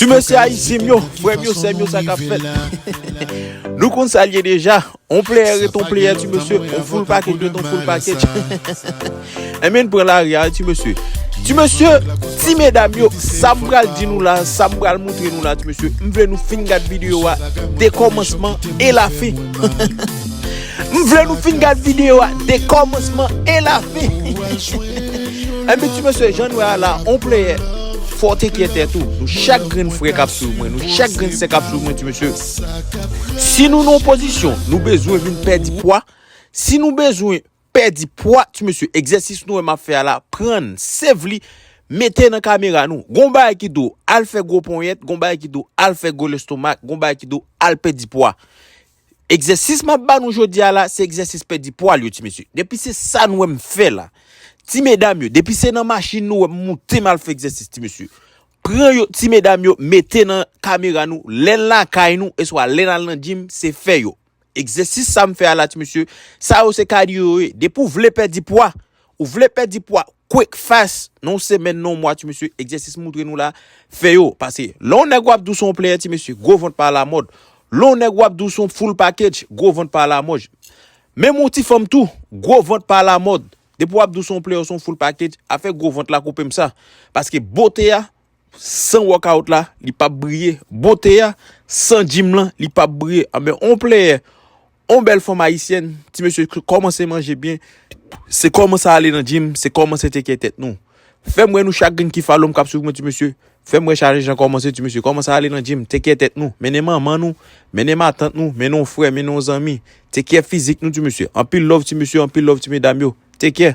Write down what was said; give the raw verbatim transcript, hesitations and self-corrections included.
Ti mesye ayisyen m yo, frè m yo, sè m yo, sa k ap fèt? Nou konn sa l ye deja. On player ret on player, ti mesye. On full package ret on full package. Enben, n pran lari a, ti mesye. Ti mesye, ti medam yo, sa m pral di nou la, sa m pral moutre nou la, ti mesye. M vle nou fin gad videyo a de kòmansman e lafen. M vle nou fin gad videyo a de kòmansman e lafen. Enben, ti mesye, jan n wè a la, on player, fò w teke tèt ou. Nou chak grenn frè k ap swiv mwen, nou chak grenn sè k ap swiv mwen, ti mesye. Si nou nan yon pozisyon, nou bezwen vin pèdi pwa. Si nou bezwen pèdi pwa, ti mesye, egzèsis nou wè m ap fè a la, pran n, save li, mete nan kamera nou. Gon bagay ki di w al fè gwo ponyèt, gon bagay ki di w al fè gwo lestomak, gon bagay ki di w al pèdi pwa. Egzèsis m ap ba nou jodi a la, se egzèsis pèdi pwa l yo, ti mesye. Depi se sa nou wè m fè la, ti medam yo, depi se nan machin nou wè m moute m al fè egzèsis, ti mesye. Pran yo, ti medam yo, mete nan kamera nou, lè n lakay nou, eswa lè n al nan gym, se fè yo. Egzèsis sa m fè a la, ti mesye, sa yo se kadyo yo ye. Depi w vle pèdi pwa, ou vle pèdi pwa, quick fast, nan yon semèn, nan yon mwa, ti mesye, egzèsis m moutre nou la, fè yo. Paske lè yon nèg w ap di w se yon player, ti mesye, gwo vant pa alamòd. Lè yon nèg w ap di w se yon full package, gwo vant pa alamòd. Menm yon ti fanm tou, gwo vant pa alamòd. Depi w ap di w se yon player, se yon full package, afè gwo vant la koupe m sa. Paske bote a, san workout la, li p ap briye. Bote a, san gym lan, li p ap briye. Anben, on player, on bèl fanm ayisyèn, ti mesye, k-, kòmanse manje byen. Se kòmanse ale nan gym, se kòmanse teke tèt nou. Fè m wè nou chak grenn ki follow m k ap swiv mwen, ti mesye. Fè m wè chak jan kòmanse, ti mesye. Kòmanse ale nan gym, teke tèt nou. Mennen manman nou, mennen matant nou, mennen on frè, mennen on zanmi. Teke fizik nou, ti mesye. Anpil love, ti mesye, anpil love, ti medam yo. Teke.